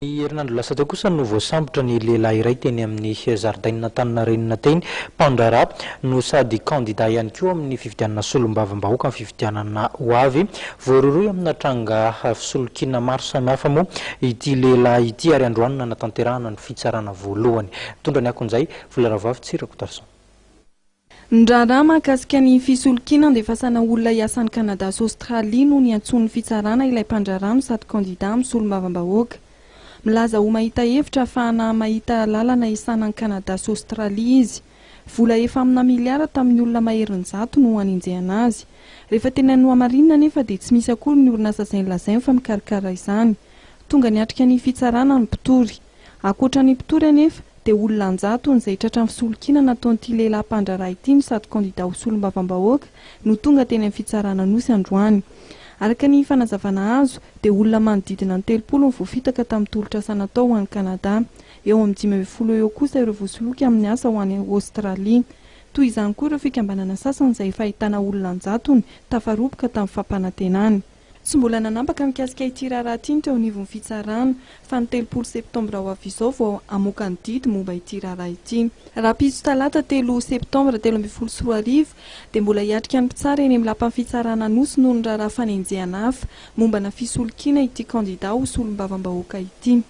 Ny herinandro lasa teo kosa no voasambotra ny lehilahy iray teny amin'ny zaridainan'Antaninarenina teny, mpandraharaha no sady kandida ihany koa amin'ny fifidianana solombavambahoaka amin'ny fifidianana ho avy. Voarohirohy amina tranga fisolokiana maro samihafa moa ity lehilahy ity ary androany nanatanterahana ny fitsarana voalohany. Mitondra ny akon'izay, Vola Rahavavy Tsiry Rakotoarison. Ny raharaha mahakasika ny fisolokiana andefasana olona hiasa any Canada sy Australie no niantsoan'ny fitsarana ilay mpandraharaha no sady kandida amin'ny solombavambahoaka. Milaza ho mahita hevitra ahafahana mahita lalana hiasana any Canada sy Australie izy. Vola efa amina miliara tamin'ny olona maherin'ny zato no hanenjehana azy. Rehefa tena nohamarinina anefa dia tsy misy akory ny orinasa izay nolazainy fa mikarakara izany. Tonga niatrika ny fitsarana ny mpitory. Ankoatra ny mpitory anefa, dia olona an-jatony izay tratran'ny fisolokiana nataon'ity lehilahy mpandraharaha ity no sady kandida ho solombavambahoaka no tonga teny amin'ny fitsarana Anosy androany. Araka ny fanazavana azo, dia olona manodidina ny 30 no voafitaka tamin'ny tolotr'asa natao ho any Canada. Eo amin'ny 15 eo eo kosa ireo voasoloky amin'ny asa ho any Aostralia. Toy izany koa ireo fikambanana sasany izay efa ahitana olona an-jatony tafaroboka tamin'ny fampanantenany. Tsy mbola nanambaka mikasika ity raharaha ity ny teo anivon'ny fitsarana, fa ny 30 septambra ho avy izao vao hamoaka ny didy momba ity raharaha ity. Rahampitso talata telo septambra 2013 dia mbola hiatrika ny mpitsara eny amin'ny lapan'ny fitsarana Anosy noho ny raharaha fanenjehana hafa mombana fisolokiana ity kandida ho solombavambahoaka ity.